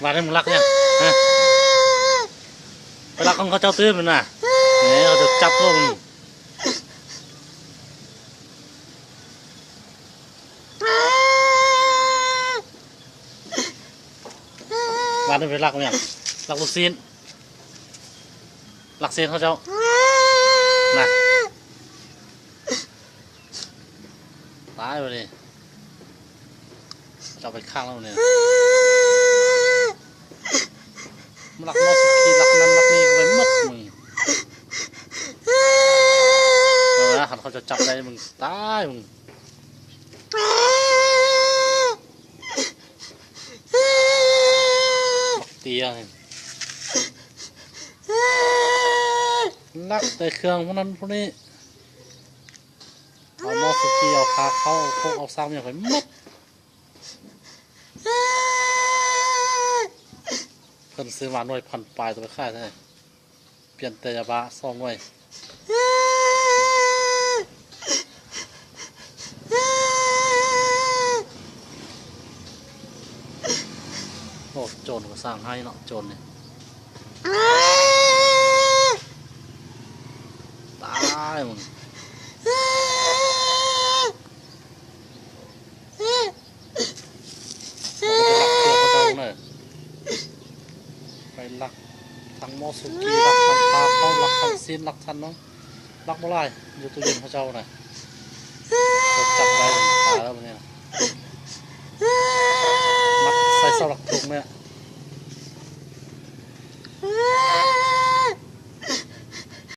ວ່າໄດ້ ມຶງລັກຫຍັງ ຮະ? ໄປລັກຂອງເຂົາເຈົ້າຕື່ມນະ ແໝ ເຂົາເຈົ້າຈັບໂລດມຶງ. ວ່າໄດ້ໄປລັກຫຍັງ? ລັກລູກຊີ້ນ ລັກຊີ້ນເຂົາເຈົ້າ ນະ. ຕາຍບາດນີ້ ເຈົ້າໄປຂ້າງແລ້ວນີ້ ມັນລັກໝໍສຸກີ ລັກນັ້ນລັກນີ້ໄປໝົດມຶງ. ເອີ ຄັນເຂົາເຈົ້າຈັບໄດ້ ມຶງຕາຍມຶງ. ບັກເຕ້ຍ ລັກແຕ່ເຄື່ອງພວກນັ້ນພວກນີ້. ເອົາໝໍສຸກີ ເອົາພາເຂົ້າ ເອົາຄົກ ເອົາຊາມຫຍັງໄປໝົດ. ເພິ່ນຊື້ມາໜ່ວຍພັນປາຍ ຕົວໄປຂາຍແທ້ ປ່ຽນແຕ່ຢາບ້າສອງໜ່ວຍ. ໂອ້ ໂຈນກໍຊ່າງໄຫ້ເນາະ ໂຈນນີ້ ຕາຍມຶງ. ໄປລັກເຄື່ອງເຂົາເຈົ້າເນາະ ໄປລັກທັງໝໍສຸກີ ລັກທັງພາເຂົ້າ ລັກທັງຊີ້ນ ລັກທັງເນາະ ລັກບໍ່ຫຼາຍ ຢູ່ຕູ້ເຢັນເຂົາເຈົ້ານະ. ເຂົາຈັບໄດ້ ຕາຍແລ້ວບາດນີ້ນະ ມັດໃສ່ເສົາຫຼັກທຸງນີ້.